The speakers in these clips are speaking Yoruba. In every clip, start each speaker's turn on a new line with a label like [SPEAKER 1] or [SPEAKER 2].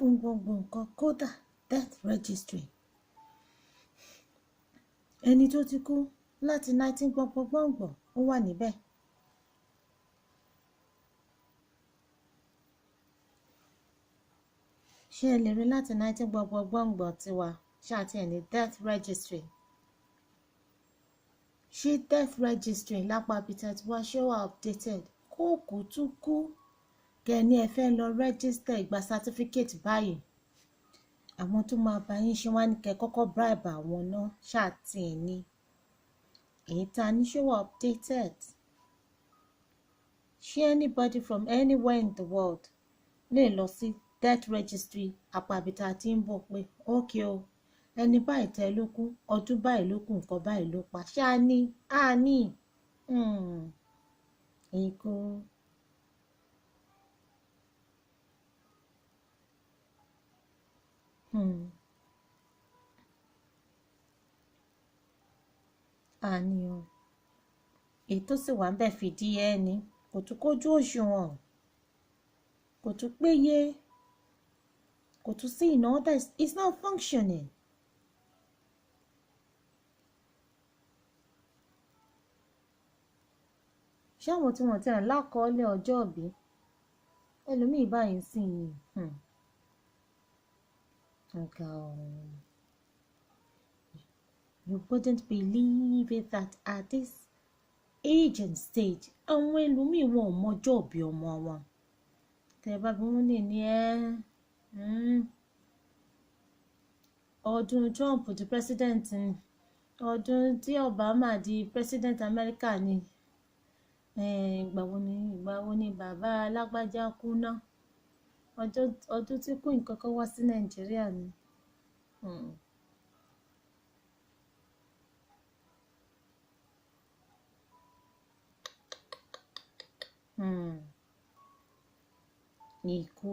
[SPEAKER 1] Fún gbogbo nǹkan, kódà death registry. Ẹni tó ti kú láti 19 gbọ̀ngbọ̀ngbọ̀ngbọ̀n, ó wà níbẹ̀. Ṣé ẹ lè rí láti 19 gbọ̀ngbọ̀ngbọ̀ngbọ̀n tiwa ṣáà tí ẹ ní death registry? Ṣé death registry lápá ibi tí ẹ ti wá, ṣé ó wà updated? Kó kú tún kú kẹ́ni ẹ fẹ́ lọ register ìgbà certificate báyìí. Àwọn tó máa bá yín ṣe wá ní kẹ́ kọ́kọ́ bribe àwọn náà ṣáà tí ẹ ní. Èyí tá a ní, ṣé wà updated? Ṣé anybody from anywhere in the world lè lọ sí death registry apá ibi tá a ti ń bọ̀ pé okay o, ẹni báyìí tẹ́ ló kú, ọdún báyìí ló kù, nǹkan báyìí ló pa? Ṣáà ní á ní ikú. Àní o. Èyí tó sì wà ń bẹ̀ fìdí ẹ ní kò tún kójú òṣùwọ̀n, kò tún péye, kò tún sí in order, it's not functioning. Ṣé àwọn tí wọ́n ti rìn lákọọ́lẹ̀ ọjọ́ ìbí ẹlòmíì báyìí sì yìí? Ọ̀gá ọ̀hún. You wouldn't believe it that at this age and stage, àwọn ẹlòmíì wọn ò mọjọ́ ìbí ọmọ wọn. Tẹ́ bá bí wọ́n lè ní ẹ́ ọdún Trump di president ni, ọdún tí Obama di president America ni, ìgbà wo ni bàbá alágbájá kú ná, ọdún tí Queen kọ́kọ́ wá sí Nàìjíríà ni. Ikú.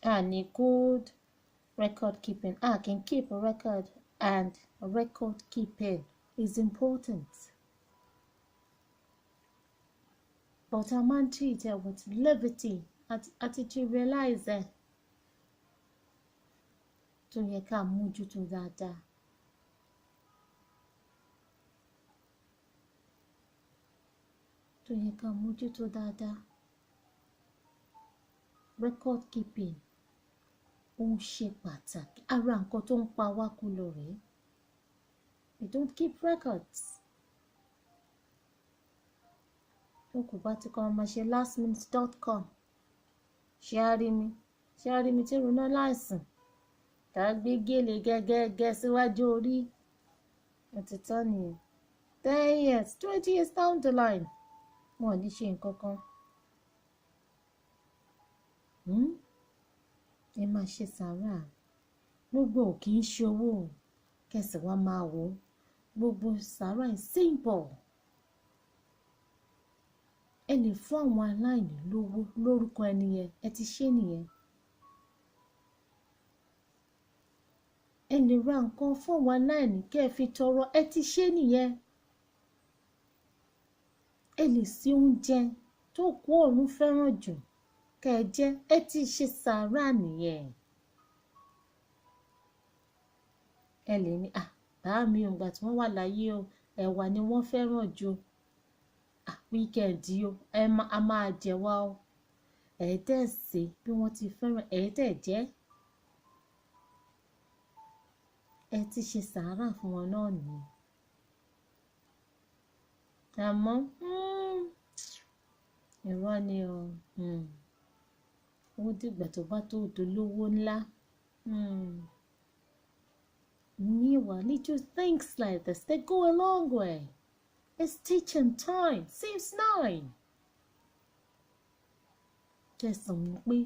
[SPEAKER 1] And good record keeping. I can keep a record, and record keeping is important. But a máa ń treat it with levity àti trivialize ẹ̀ tó yẹ ká mójútó dáadáa. Tó yẹ ká mójútó dáadáa. Record keeping, ó ṣe pàtàkì. Ara nǹkan tó ń pa wá kú lọ rèé. We don't keep records. Tó kù bá ti kọ́ ọmọ ṣe lastminute.com. Ṣé á rí mi? Ṣé á rí mi tí ronú láìsàn? Tá a gbé gèlè gẹ́gẹ́gẹ́ síwájú orí. Òtítọ́ nìyẹn. 10 years, 20 years down the line, wọn ò ní ṣe nǹkan kan. Ẹ máa ṣe sàárà. Gbogbo ò kì í ṣe owó. Kẹsì wá máa wò ó. Gbogbo sàárà is simple. Ẹ lè fún àwọn aláìní lówó lórúkọ ẹni yẹn, ẹ ti ṣe nìyẹn. Ẹ lè ra nǹkan fún àwọn aláìní kẹ́ ẹ fi tọrọ, ẹ ti ṣe nìyẹn. Ẹ lè ṣe oúnjẹ tó kú ọ̀run fẹ́ràn jù kẹ́ ẹ jẹ, ẹ ti ṣe sàárà nìyẹn. Ẹ lè ní, "À, bàá mi ò, ìgbà tí wọ́n wà láyé o, ẹ̀wà ni wọ́n fẹ́ràn jù. À, weekend o, ẹ a máa jẹ wá o." Ẹ dẹ̀ sè bí wọ́n ti fẹ́ràn, ẹ dẹ̀ jẹ. Ẹ ti ṣe sàárà fún wọn náà nìyẹn. Àmọ́, irọ́ ni o. Ó dìgbà tó bá tó dolówó ńlá. Meanwhile, little things like this, they go a long way. It's teaching time, saves nine. Kẹsàn-án pé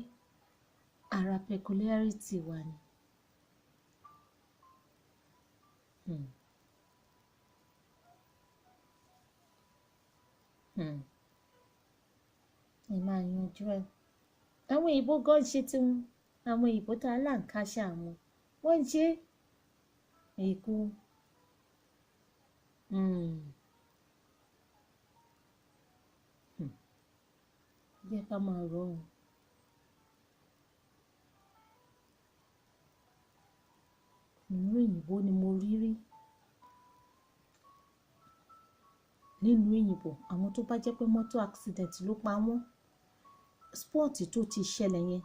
[SPEAKER 1] ara peculiarity wa ni. Ẹ máa yanjú ẹ. Àwọn òyìnbó gan ṣe tiwọn. Àwọn òyìnbó tá a là ń káṣá wọn. Wọ́n ń ṣe ikú. Ẹ jẹ́ ká máa rọ̀ ọ́. Ìlú òyìnbó ni mo rí rí. Nílùú òyìnbó, àwọn tó bá jẹ́ pé mọ́tò accident ló pa wọ́n, spot tó ti ṣẹlẹ̀ yẹn,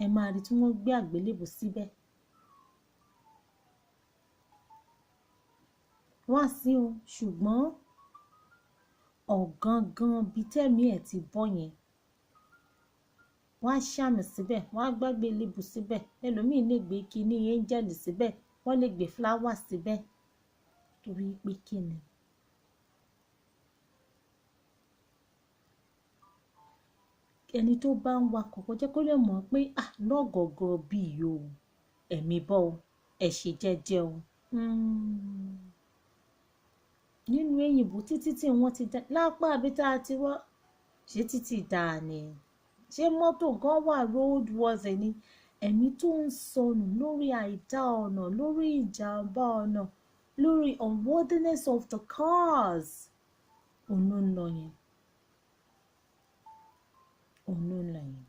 [SPEAKER 1] ẹ máa rí tí wọ́n gbé àgbélébùú síbẹ̀. Wọ́n á sin o, ṣùgbọ́n ọ̀gangan bí tẹ́mi ẹ̀ ti bọ́ yẹn, wọ́n á ṣàmì síbẹ̀, wọ́n á gbàgbé lébù síbẹ̀, ẹlòmíì lè gbé kíní angel síbẹ̀, wọ́n lè gbé flower síbẹ̀, torí pé kí ni? Ẹni tó bá ń wakọ̀ kó jẹ́ kó lè mọ̀ pé lọ́gọ̀ọ̀gọ̀ bí i o, ẹ̀mí bọ́ o, ẹ ṣe jẹ́jẹ́ o. Nínú òyìnbó títí tí wọ́n ti dá lápá àbí tá a ti wá, ṣé títí dáa ni? Ṣé mọ́tò gan wà roadworthy ni? Ẹ̀mí tó ń sọnù lórí àìdá ọ̀nà, lórí ìjàmbá ọ̀nà, lórí unworthiness of the cars, òun ló ń lọ yẹn. Òun ló ń lọ yẹn.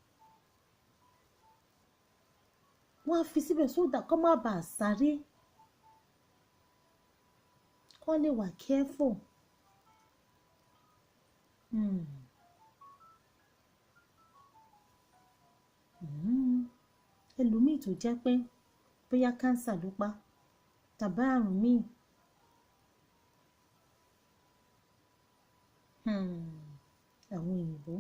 [SPEAKER 1] Wọ́n á fi síbẹ̀ sódà kó má bàa sáré, kó lè wà careful. Ẹlòmíì tó jẹ́ pé bóyá cancer ló pa tàbí àrùn míì. Àwọn òyìnbó.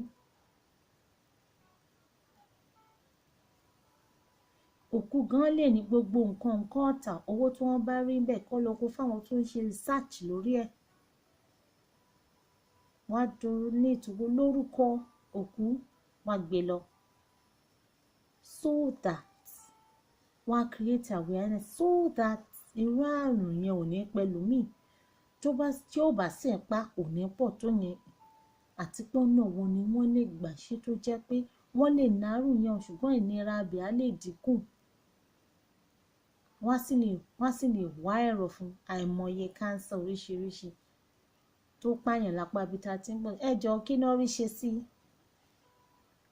[SPEAKER 1] Òkú gan lè ní gbogbo nǹkan nǹkan ọ̀tà, owó tí wọ́n bá rí bẹ́ẹ̀ kó lọ kó fáwọn tó ń ṣe research lórí ẹ̀. Wọ́n á donate owó lórúkọ òkú, wọ́n á gbé lọ. So that wọ́n á create awareness, so that irú àrùn yẹn ò ní pẹ̀lú míì. Tó bá tí ó bá sì ń pa kò ní pọ̀ tó yẹn. Àti pé ọ̀nà wo ni wọ́n lè gbà ṣe tó jẹ́ pé wọ́n lè ná àrùn yẹn, ṣùgbọ́n ìnira abẹ́ á lè dínkù. Wọ́n á sì lè wá ẹ̀rọ fún àìmọye cancer oríṣiríṣi tó pààyàn lápá ibi tá a ti ń bọ̀. Ẹ jọ kí náà rí ṣe sí i?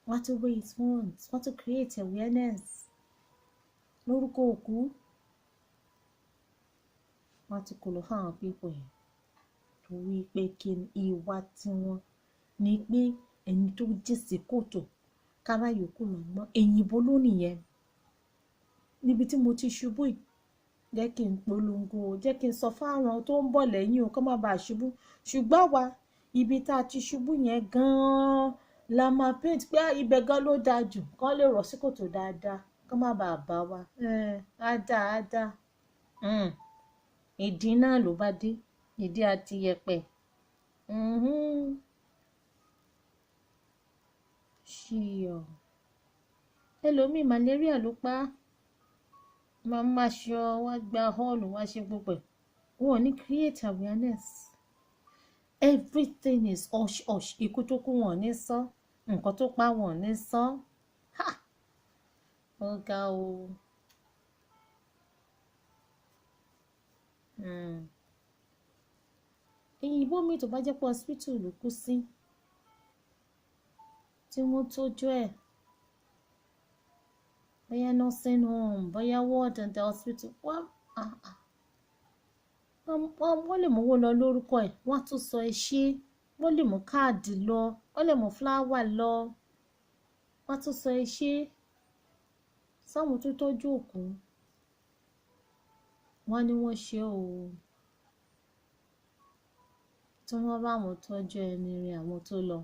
[SPEAKER 1] Wọ́n á tún raise funds, wọ́n á tún create awareness lórúkọ òkú. Wọ́n á tún kó lọ fún àwọn people yẹn. Torí pé kí ni ìwà tí wọ́n ní pé ẹni tó jìn sí kòtò kára yòókù lọ gbọ́n. Òyìnbó ló nìyẹn. Níbi tí mo ti ṣubú yìí, jẹ́ kí n polongo, jẹ́ kí n sọ fún àwọn tó ń bọ̀ lẹ́yìn o kó má ba à ṣubú. Ṣùgbọ́n àwa, ibi tá a ti ṣubú yẹn gan-an la máa paint pé ibẹ̀ gan ló dáa jù, kó lè rọ̀ sí kòtò dáadáa, kó má ba à bá wa. Á dáa, á dáa. Ìdí náà ló bá dé, ìdí àti yẹpẹ̀. Ṣìọ̀. Ẹlòmíì malaria ló pa á. Máa máa ṣọ, wá gba hall, wá ṣe gbogbo ẹ̀. Wọn ò ní create awareness. Everything is hush hush. Ikú tó kú wọn ò ní sọ. Nǹkan tó pa wọn ò ní sọ. Ha! Ó ga o. Òyìnbó mi tó bá jẹ́ pé hospital ló kú sí, tí wọ́n tọ́jú ẹ̀, bóyá nursing home, bóyá ward in the hospital, wọ́n lè mú owó lọ lórúkọ ẹ̀, wọ́n á tún sọ ẹ ṣé, wọ́n lè mú káàdì lọ, wọ́n lè mú flower lọ, wọ́n á tún sọ ẹ ṣé sáwọn tó tọ́jú òkú. Wọ́n ní wọ́n ṣe o. Tí wọ́n bá wọn tọ́jú ẹni rere àwọn tó lọ.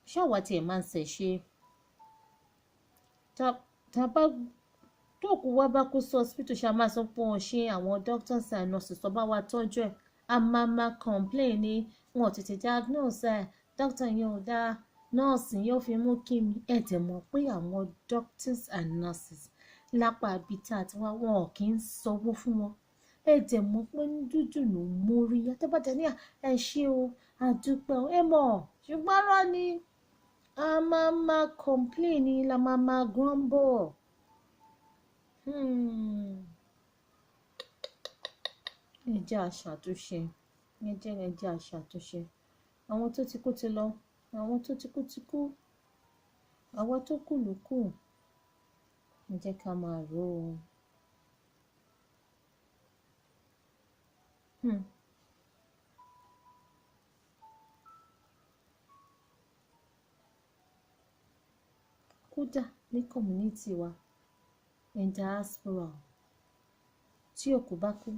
[SPEAKER 1] Ṣé àwa tí ẹ̀ máa ń ṣe ṣe? Tá bá tó òkú wa bá kú sí hospital, ṣé a máa sọ pé wọ́n ṣe àwọn doctors and nurses tó bá wa tọ́jú ẹ̀? A máa ma complain ni wọn ò tètè diagnose ẹ̀, doctor yẹn ò dáa, nurse yẹn ò fi mú kí mi. Ẹ dẹ̀ mọ̀ pé àwọn doctors and nurses lápá ibi tí a ti wá, wọn ò kí ń sanwó fún wọn. Ẹ dẹ̀ mọ̀ pé dúdú ló ń mórí yá. Tẹ́ bá dẹ̀ ní à, ẹ ṣé o, a dúpẹ́ o, ẹ mọ̀, ṣùgbọ́n irọ́ ni. A máa ma complain ni, la máa ma grumble. Ẹ jẹ́ a ṣàtúnṣe. Ẹ jẹ́ a ṣàtúnṣe. Àwọn tó ti kú ti lọ. Àwọn tó ti kú ti kú. Àwa tó kù ló kù, ẹ jẹ́ ká máa rò ó. Kódà ní community wa in diaspora, tí òkú bá kú,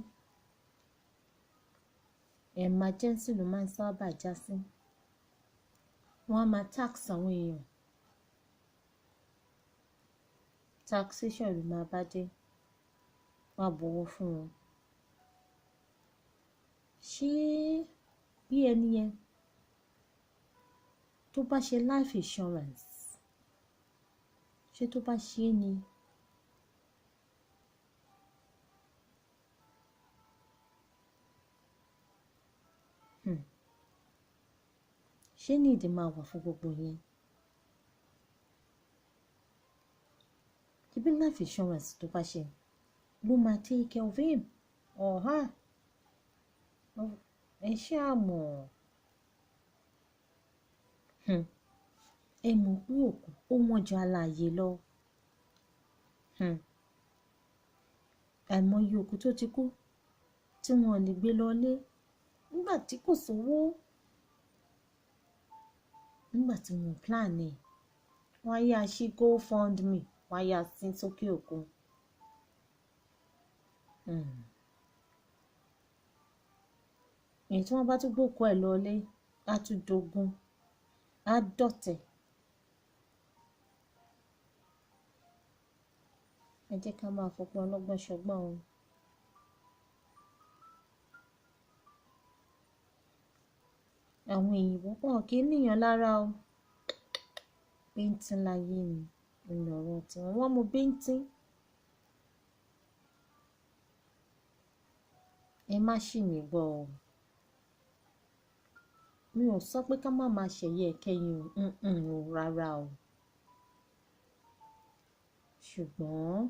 [SPEAKER 1] emergency ló máa ń sábà já sí. Wọ́n á máa tax àwọn èèyàn, taxation ló máa bá dé, wọ́n á bọ̀wọ̀ fún wọn. Ṣé bí ẹni yẹn tó bá ṣe life insurance, ṣé tó bá ṣe é ni, ṣé ní ìdí máa wà fún gbogbo yẹn? Ṣebí life insurance tó bá ṣe ló máa take care of him or her? Ẹ ṣáà mọ̀. Ẹ mọ̀ pé òkú ó wọ́n ju alààyè lọ. Àìmọye òkú tó ti kú tí wọn ò lè gbé lọlé nígbà tí kò sówó, nígbà tí wọn ò plan ẹ̀, wọ́n á yá ṣí GoFundMe, wọ́n á yá sí sókè òkun. Èyí tí wọ́n bá tún gbókùú ẹ̀ lọlé, á tún dogun, á dọ̀tẹ̀. Ẹ jẹ́ ká máa fọgbọ́n ọlọ́gbọ́n ṣọgbọ́n o. Àwọn òyìnbó wọn kì í níyàn lára o. Bíntín láyé ni lọ̀rọ̀ tiwọn. Wọ́n mú bíntín. Ẹ má ṣì mí gbọ́ o. Mi ò sọ pé ká má máa ṣẹ̀yẹ ìkẹyìn o, rárá o. Ṣùgbọ́n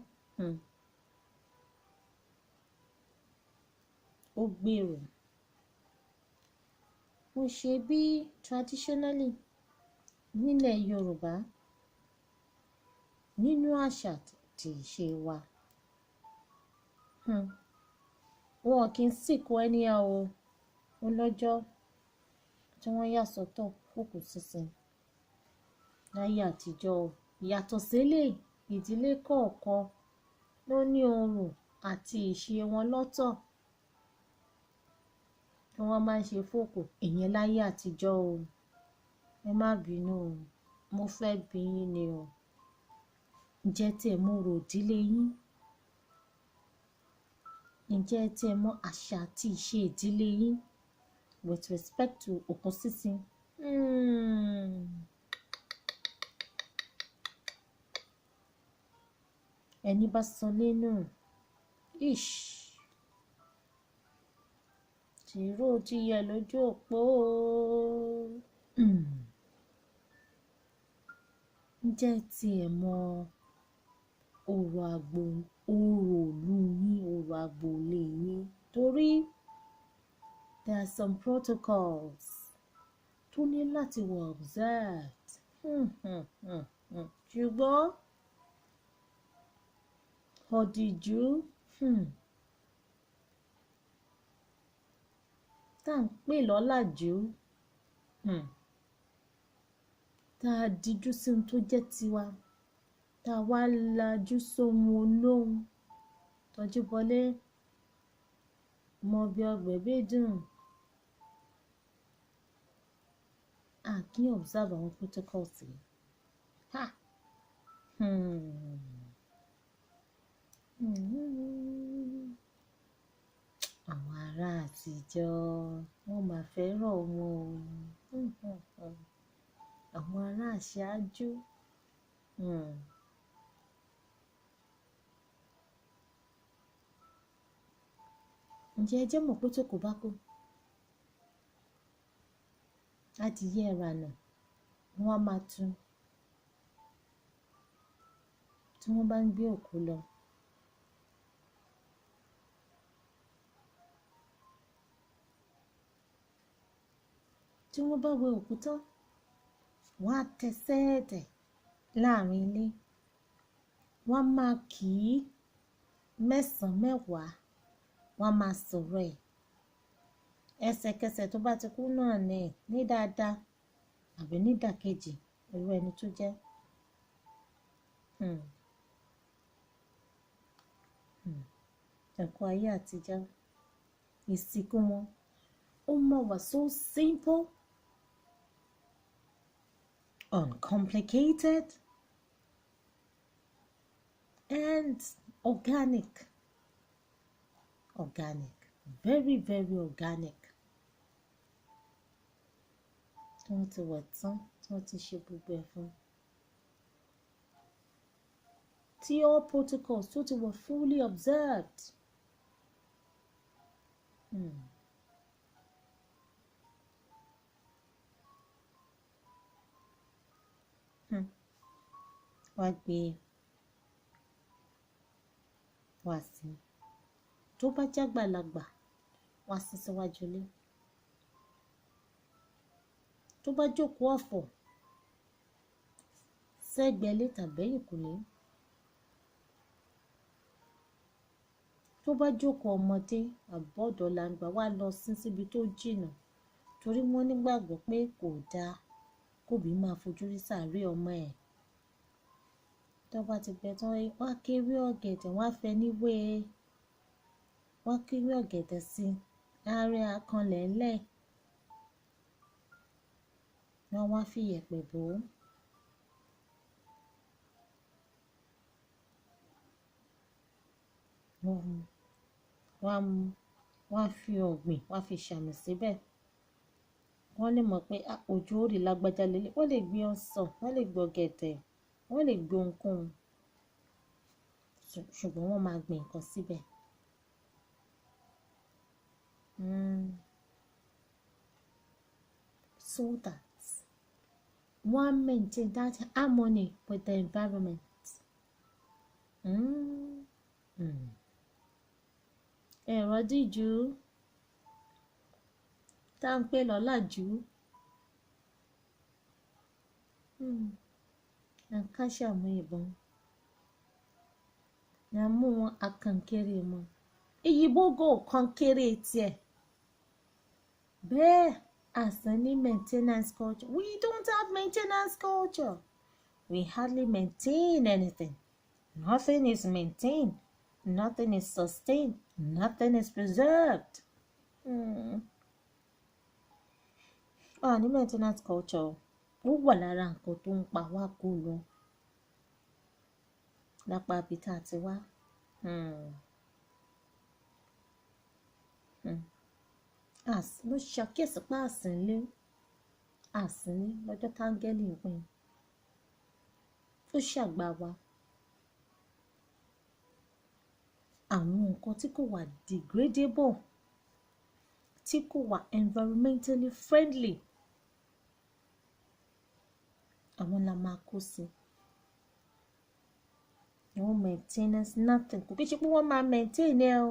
[SPEAKER 1] ó gbèrò. Mo ṣe bí traditionally nílẹ̀ Yorùbá, nínú àṣà tí ìṣe wa. Wọn kì í sìnkú anyhow o. Ó lọ́jọ́ tí wọ́n yà sọ́tọ̀ fókù sísin láyé àtijọ́ o. Yàtọ̀ sílẹ̀, ìdílé kọ̀ọ̀kan ló ní orò àti ìṣe wọn lọ́tọ̀ tí wọ́n máa ń ṣe fókù. Ìyẹn láyé àtijọ́ o. Ẹ má bínú o, mo fẹ́ bi yín ni o. Ǹjẹ́ tí ẹ mọ orò ìdílé yín? Ǹjẹ́ tí ẹ mọ àṣà àti ìṣe ìdílé yín with respect to òkú sísin? Ẹni bá sọ nínú, ish, tìró ti yẹ lójú òpó. Ǹjẹ́ tí ẹ mọ orò agbo, orò ìlú yín, orò agboolé yín? Torí there are some protocols tó ní láti were observed. Ṣùgbọ́n ọ̀dìjú tá ń pè lọ́làjú, tá a dijú sí ohun tó jẹ́ tiwa, tá a wá lajú sóhun olóhun, tọ́jú bọlé, mọ bí ọgbẹ́ bí dùn. A kì í observe àwọn protocols yìí. Ha! Àwọn ará àtijọ́ wọ́n máa fẹ́ràn wọn o. Àwọn ará àṣáájú. Ǹjẹ́ ẹ jẹ́ mọ̀ pé tó kò bá kú, adìyẹ ìrànà wọ́n á máa tún tí wọ́n bá ń gbé òkú lọ. Tí wọ́n bá wẹ òkú tán, wọ́n á tẹ sẹ́ẹ̀dẹ̀ Láàrin ilé, wọ́n máa kì í mẹ́sàn-án mẹ́wàá, wọ́n máa sọ̀rọ̀ ẹ̀. Ẹsẹ̀kẹsẹ̀ tó bá ti kú náà ní ní dáadáa àbí nídàkejì irú ẹni tó jẹ́. Hmm. Ẹ̀kọ́ ayé àtijọ́, ìsìnkú wọn, ó máa wà so simple, uncomplicated and organic. Organic, very very organic. Tí wọ́n ti wẹ̀ tán, tí wọ́n ti ṣe gbogbo ẹ̀ fún. Tí all protocols tó ti were fully observed. Wá gbé wá sí. Tó bá jágbàlagbà, wá sí síwájú ilé. Tó bá jókòó ọ̀fọ̀ sẹ́gbẹ̀ẹ́ ilé tàbí ẹ̀yìnkùlé. Tó bá jókòó ọmọdé àbọ̀dọ̀ làǹgbà, wá lọ sí síbi tó jìnnà, torí wọ́n nígbàgbọ́ pé kò dáa kóbi máa fojú rí sàárè ọmọ ẹ̀. Tó bá ti gbẹ tán, wọ́n á kéwé ọ̀gẹ̀dẹ̀, wọ́n á fẹní wé e, wọ́n á kéwé ọ̀gẹ̀dẹ̀ sí i, àárẹ̀ akànlẹ̀ ńlẹ̀. Wọ́n wá fi ìyẹ̀pẹ̀ bò ó. Wọ́n á fi ọ̀gbìn, wọ́n á fi ṣàmì síbẹ̀. Wọ́n lè mọ̀ pé ojú ó rí lágbájá lélẹ̀. Wọ́n lè gbin ọsàn, wọ́n lè gbin ọ̀gẹ̀dẹ̀, wọ́n lè gbin ohunkóhun. Ṣùgbọ́n wọ́n máa gbin nǹkan síbẹ̀. So that one maintain that harmony with the environment. Ẹ̀rọ díjú tá ń pè lọ́làjú. À ń káṣá mú ìbọn. À ń mú wọn akankere mọ́. Ìyìnbó go kankere tiẹ̀. Bẹ́ẹ̀ àṣà ní maintenance culture. We don't have maintenance culture. We hardly maintain anything. Nothing is maintained. Nothing is sustained. Nothing is preserved. Ah, ní maintenance culture ó wà lára nǹkan tó ń pa wá kú lọ lápá ibi tá a ti wá. Mo ṣàkíyèsí pé àsìnlé lọ́jọ́ táńgẹ́lì ń pín. Ó ṣàgbà wa. Àwọn nǹkan tí kò wà degradable, tí kò wà environmentally friendly, àwọn la máa kó sí. No maintenance, nothing. Kò kí ṣe pé wọ́n máa maintain ẹ o.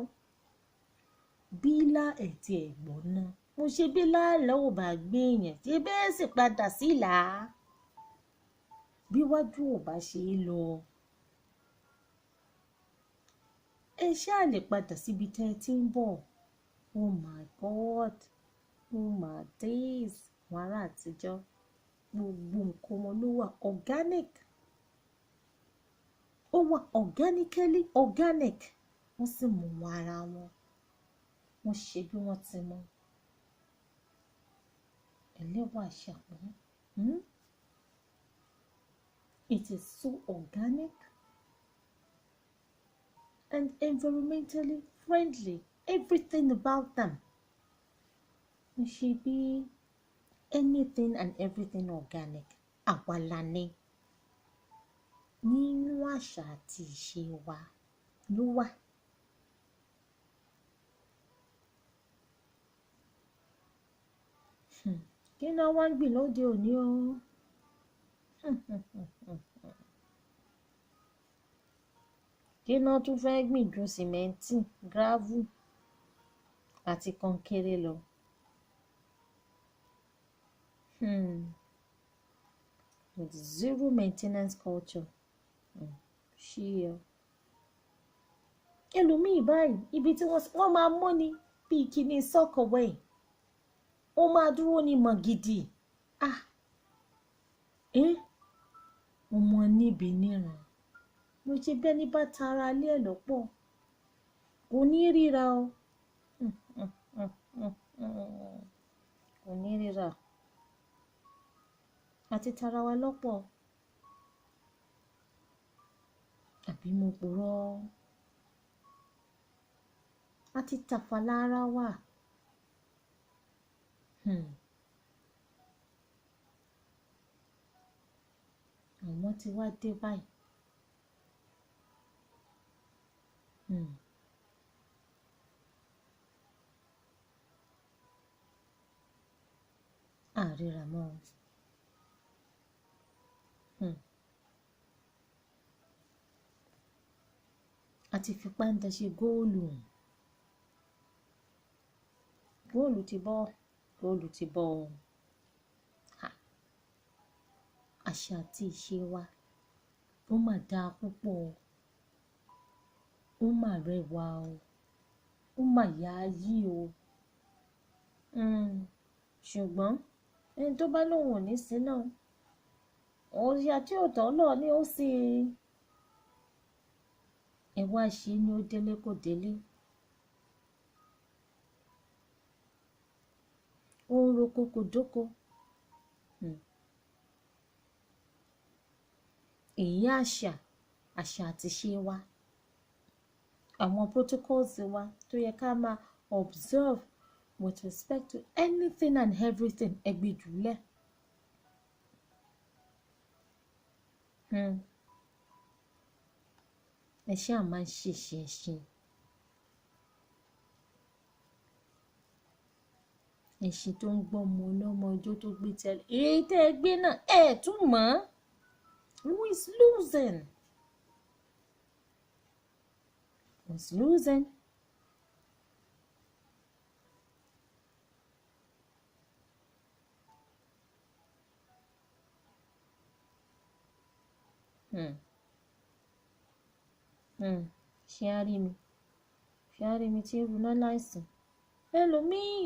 [SPEAKER 1] Bílá ẹ̀tì ẹ̀gbọ́n náà. Mo ṣe bílá lọ́wọ́ bá gbé èèyàn tí bẹ́ẹ̀ sì padà sílà. Bí wájú ò bá ṣe é lọ, ẹ ṣáà lè padà síbi tẹ́ ẹ ti ń bọ̀. Oh my God, oh my days. Àwọn ará àtijọ́, gbogbo nǹkan wọn ló wà organic. Ó wà organically organic. Wọ́n sì mú wọn ara wọn. Wọ́n ṣe bí wọ́n ti mọ̀. Ẹlẹ́wà ṣàpọ́n. It is so organic and environmentally friendly. Everything about them. Wọ́n ṣe bí anything and everything organic. Àwa la ní. Nínú àṣà àti ìṣe wa ló wà. Kí ni wọ́n ń gbìn lóde òní o? Kí ni wọ́n tún fẹ́ gbìn ju sìmẹ́ǹtì, gíráfù àti kọnkéré lọ? With zero maintenance culture. Ṣí ọ. Ẹlòmíì báyìí, ibi tí wọ́n máa mọ́ ni bíi kíní soakaway. Ó máa dúró ní mọ̀ gidi. Ah! Eh? Ọmọ níbi níran. Mo ṣe bẹ́ẹ̀ ní bá tara alẹ́ ẹ̀ lọ́pọ̀. Kò ní ríra o. Kò ní ríra. Àti tara wa lọ́pọ̀. Àbí mo purọ́? A ti tàfàlà ara wa. Àwọn tí wá dé báyìí. A ríra mọ́ o. A ti fi páńdà ṣe góòlù. Góòlù ti bọ́, góòlù ti bọ́ o. Ha! Àṣà àti ìṣe wa, ó mà dáa púpọ̀ o. Ó mà rẹwà o. Ó mà yááyí o. Ṣùgbọ́n ẹni tó bá lóun ò ní sí náà, òòṣà tí ò tọ́ náà ni ó sì. Ẹ wá ṣe ni ó délé kò délé. Ó ń roko kò dóko. Èyí àṣà, àṣà àti ìṣe wa. Àwọn protocols wa tó yẹ ká máa observe with respect to anything and everything, ẹ gbé jùlẹ̀. Ẹ ṣáà máa ń ṣe ṣẹ̀ṣẹ̀. Ẹṣin tó ń gbọ́mọ ọlọ́mọ ijó tó gbé tẹ́lẹ̀. Èyí tẹ́ ẹ gbé náà, ẹ tún mọ̀. Who is losing? Who is losing? Ṣé a rí mi? Ṣé a rí mi tí ń runá láìsàn? Ẹlòmíì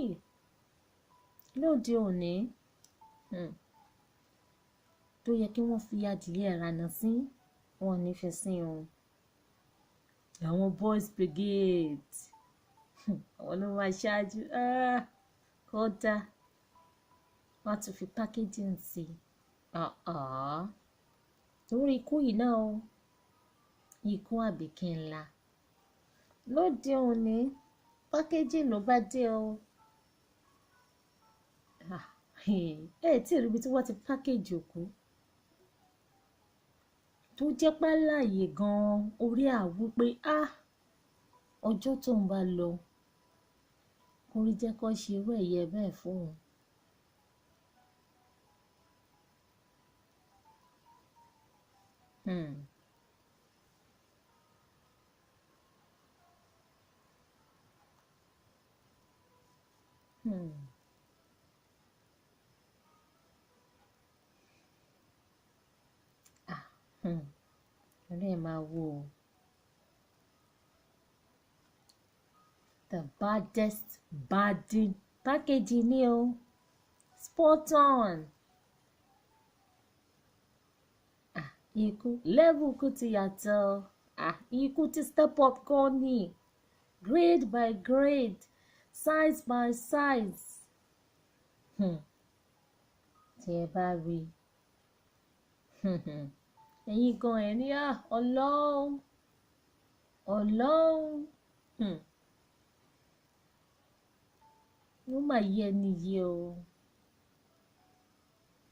[SPEAKER 1] lóde òní, tó yẹ kí wọ́n fi adìyẹ ìrànà sí, wọ́n ò ní fi sí o. Àwọn boys brigade, àwọn ló máa ṣáájú. Ah, kódà wọ́n á tún fi packaging sí. Ah ah. Lórí ikú yìí náà o. Ikú àbíkí ńlá. Lóde òní, packaging ló bá dé o. Ah, ẹ tí ì rí ibi tí wọ́n ti package òkú. Tó jẹ́ pé láàyè gan-an, orí à wú pé, ah, ọjọ́ tó ń bá lọ, kórí jẹ́ kó ṣe irú ẹ̀yẹ bẹ́ẹ̀ fún òun. Ah, Orí ẹ̀ máa wò ó. The baddest badding packaging ni o. Spot on. Ah, ikú level ikú ti yàtọ̀. Ah, ikú ti step up gan ni. Grade by grade, size by size. Tí ẹ bá rí. Ẹ̀yin gan ẹ ní, ah, Ọlọ́run, Ọlọ́run. Ó mà yẹ ẹni yìí o.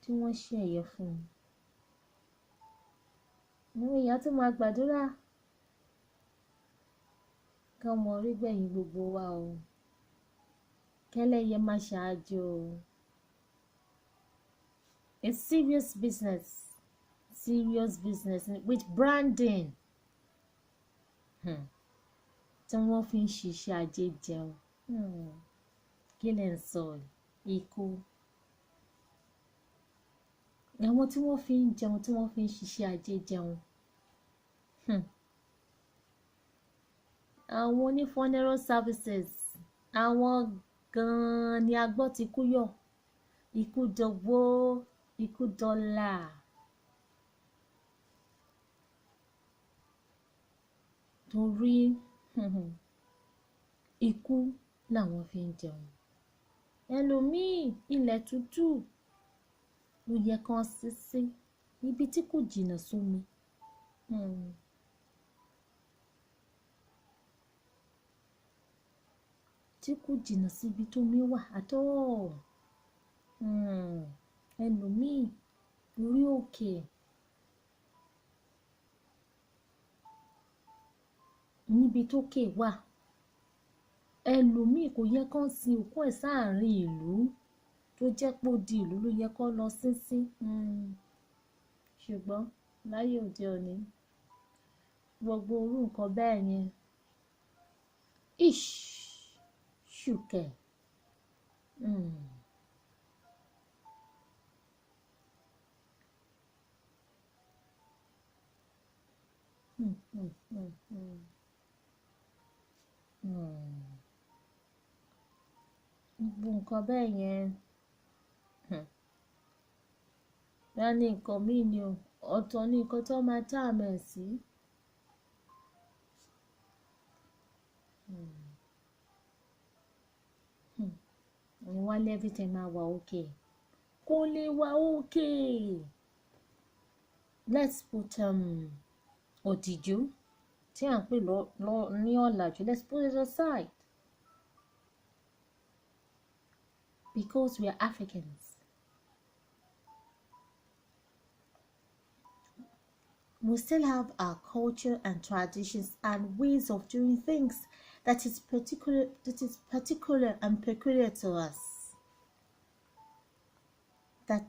[SPEAKER 1] Tí wọ́n ṣe ẹ̀yẹ fún un. Àwọn èèyàn tí máa gbàdúrà. Ká mọ orí gbẹ̀yìn gbogbo wa o. Kẹ́lẹ́yẹ má ṣáájú o. It's serious business. Serious business with branding. Tí wọ́n fi ń ṣiṣẹ́ ajé jẹun. Kí lẹ̀ ń sọ yìí? Ikú. Àwọn tí wọ́n fi ń jẹun, tí wọ́n fi ń ṣiṣẹ́ ajé jẹun. Àwọn oní funeral services, àwọn gan-an ni a gbọ́ ti kú yọ̀, ikú dọgbó, ikú dọ́là. Torí ikú làwọn fi ń jẹun. Ẹlòmíì, ilẹ̀ tútù ló yẹ kán sin sí, ibi tí kò jìnnà sómi. Tí kò jìnnà síbi tómi wà at all. Ẹlòmíì, orí òkè. Níbi tókè wà. Ẹlòmíì kò yẹ kán sin òkú ẹ̀ sáàrin ìlú, tó jẹ́ pé odi ìlú ló yẹ kó lọ sin sí. Ṣùgbọ́n láyé òde òní, gbogbo irú nǹkan bẹ́ẹ̀ yẹn, ish, ṣùkẹ̀. Gbogbo nǹkan bẹ́ẹ̀ yẹn, bóyá ní nǹkan míì ni o, ọ̀tọ̀ ní nǹkan tó máa term ẹ̀ sí. Wọ́n ní everything máa wà okay. Kò lè wà okay. Let's put òtìjú tí à ń pè ní ọ̀làjú, let's put it aside. Because we are Africans. We still have our culture and traditions and ways of doing things that is particular and peculiar to us. That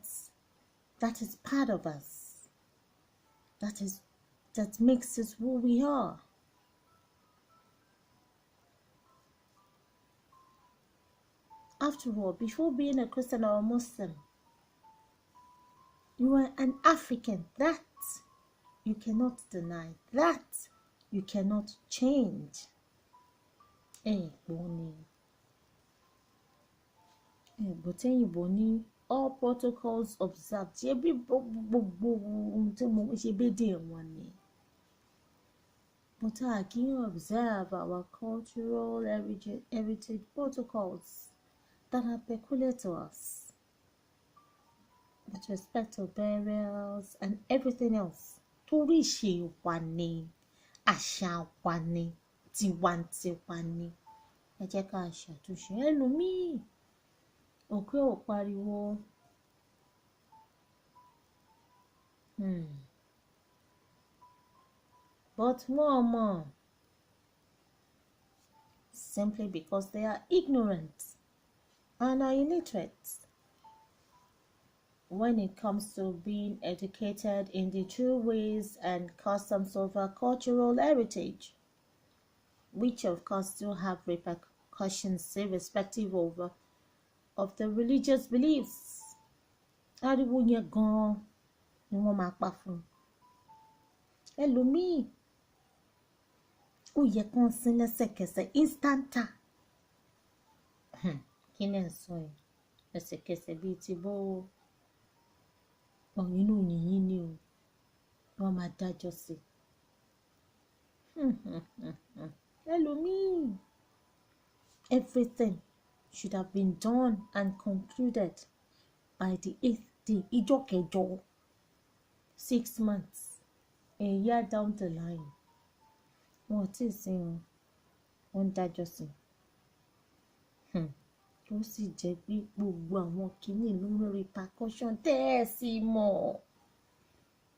[SPEAKER 1] is part of us. That makes us who we are. After all, before being a Christian or a Muslim, you are an African. That you cannot deny. That you cannot change. Ẹ gbọ́ ni. Ẹ gbọ́ tẹ́yìnbó ní all protocols observed. Ṣé bí gbogbo ohun tí mo ṣe bédè wọn ni? But a kì í observe our cultural heritage protocols that are peculiar to us with respect to burials and everything else. Torí ìṣe wa ni, àṣà wa ni, tiwantiwa ni. Ẹ jẹ́ ká ṣàtúnṣe. Ẹlòmíì, òkú ò pariwo. But wọ́n mọ̀, simply because they are ignorant and are illiterate when it comes to being educated in the true ways and customs of our cultural heritage, which of course do have repercussions irrespective of the religious beliefs. Ariwo yẹn gan-an ni wọ́n máa pa fún un. Ẹlòmíì, ó yẹ kán sin lẹ́sẹ̀kẹsẹ̀, instanta. Kí lẹ̀ ń sọ yìí? Lẹ́sẹ̀kẹsẹ̀ bíi ti bó o. Inú yìnyín ni o. Wọ́n máa dájọ́ sí i. Ẹlòmíì, everything should have been done and concluded by the eighth day, ìjọ kẹjọ, 6 months, a year down the line. Wọn ò tí ì sin o, wọ́n ń dájọ́ sí i. Ó sì jẹ́ pé gbogbo àwọn kiní ló ní repercussion tẹ́ ẹ sì mọ̀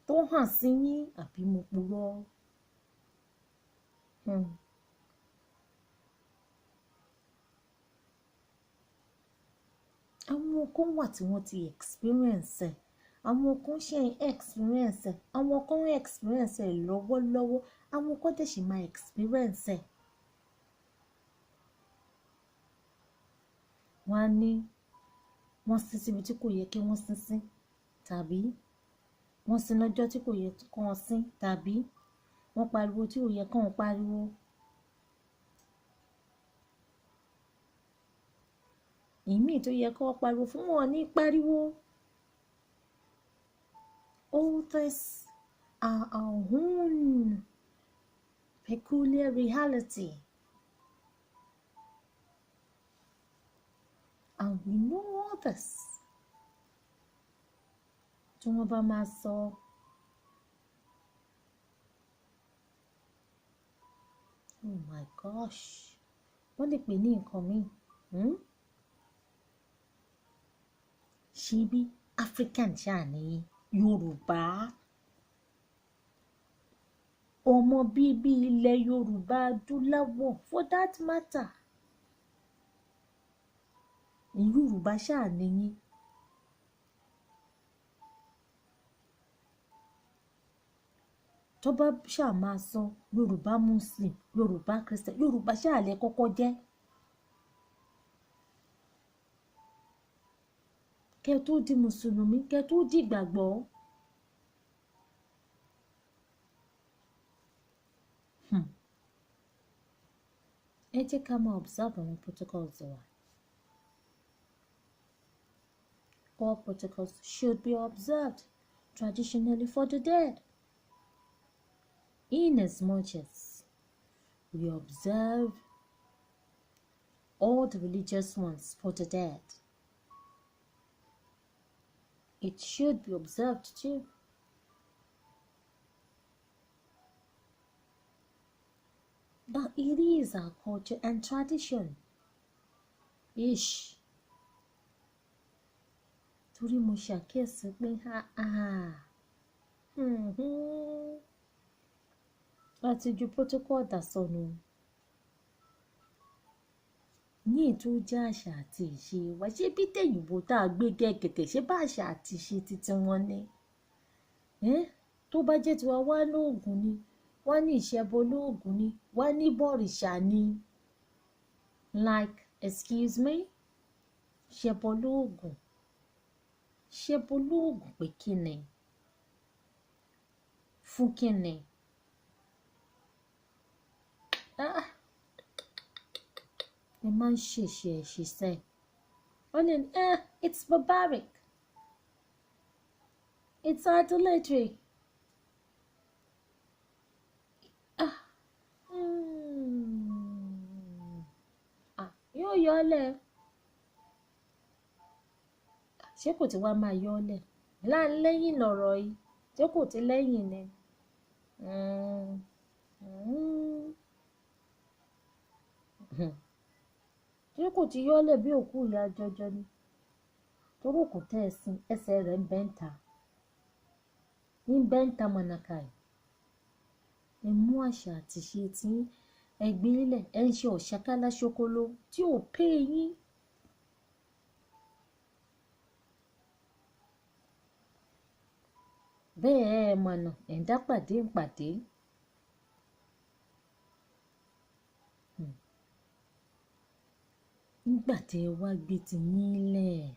[SPEAKER 1] tó hàn sí yín, àbí mo purọ́? Àwọn kan wà tí wọ́n ti experience ẹ̀, àwọn kan ṣe ń experience ẹ̀, àwọn kan ń experience ẹ̀ lọ́wọ́lọ́wọ́, àwọn kan dẹ̀ sì máa experience ẹ̀. Wọ́n á ní wọ́n sin síbi tí kò yẹ kí wọ́n sin sí, tàbí Wọ́n sin lọ́jọ́ tí kò yẹ kán sin, tàbí wọ́n pariwo tí ò yẹ kán pariwo. Ìmíì tó yẹ kán pariwo fún wọn ní pariwo. All this are our own peculiar reality. And we know all this. Tí wọ́n bá máa sọ, oh my gosh, wọ́n lè pè ní nǹkan míì. Ṣé bí African ṣáà ní Yorùbá, ọmọ bíbí ilẹ̀ Yorùbá adúláwọ̀ for that matter, Yorùbá ṣáà ní yín. Tó bá ṣáà máa sọ Yorùbá Muslim, Yorùbá Christian, Yorùbá ṣáà lẹ kọ́kọ́ jẹ́. Kẹ́ tó di Mùsùlùmí, kẹ́ tó di ìgbàgbọ́. Ẹ jẹ́ ká máa observe àwọn protocols wa. All protocols should be observed traditionally for the dead. In as much as we observe all the religious ones for the dead, it should be observed too. But it is our culture and tradition. Ish. Torí mo ṣàkíyèsí pé láti ju protocol dà sọnù. Ní èyí tó jẹ́ àṣà àti ìṣe wa, ṣé bí tèyìnbó tá a gbé gẹ̀gẹ̀dẹ̀, ṣé bá àṣà àti ìṣe titi wọn ni? Tó bá jẹ́ tiwa, wá lóògùn ni, wá ní ìṣẹ́bọ lóògùn ni, wá ní bọ̀rìṣà ni. Like, excuse me, ṣẹbọ lóògùn, ṣẹbọ lóògùn pé kí ni? Fún kí ni? Ah! Ẹ máa ń ṣèṣe ẹ̀ ṣiṣẹ́. Wọ́n ní, it's barbaric. It's idolatry. Ah! Ah, yóò yọ ọ́ lẹ̀. Ṣé kò tí wá máa yọ ọ́ lẹ̀? Láńlẹ́yìn lọ̀rọ̀ yìí. Ṣé kò tí lẹ́yìn ni? Ṣé kò tí yọ ọ́ lẹ̀ bí òkú ìyá jọjọ ni? Torí òkú tẹ́ ẹ sin, ẹsẹ̀ rẹ̀ ń bẹ́ ń ta. Ń bẹ́ ń ta mọ̀nàkàì. Ẹ mú àṣà àti ìṣe tí ẹ gbé lẹ̀, ẹ ń ṣe ọ̀ṣàkálá ṣokolo tí ò pé yín. Bẹ́ẹ̀ ẹ mọ̀nà, ẹ̀ ń dá pàdé ń pàdé. Nígbà tí ẹ wá gbé ti yín lẹ̀,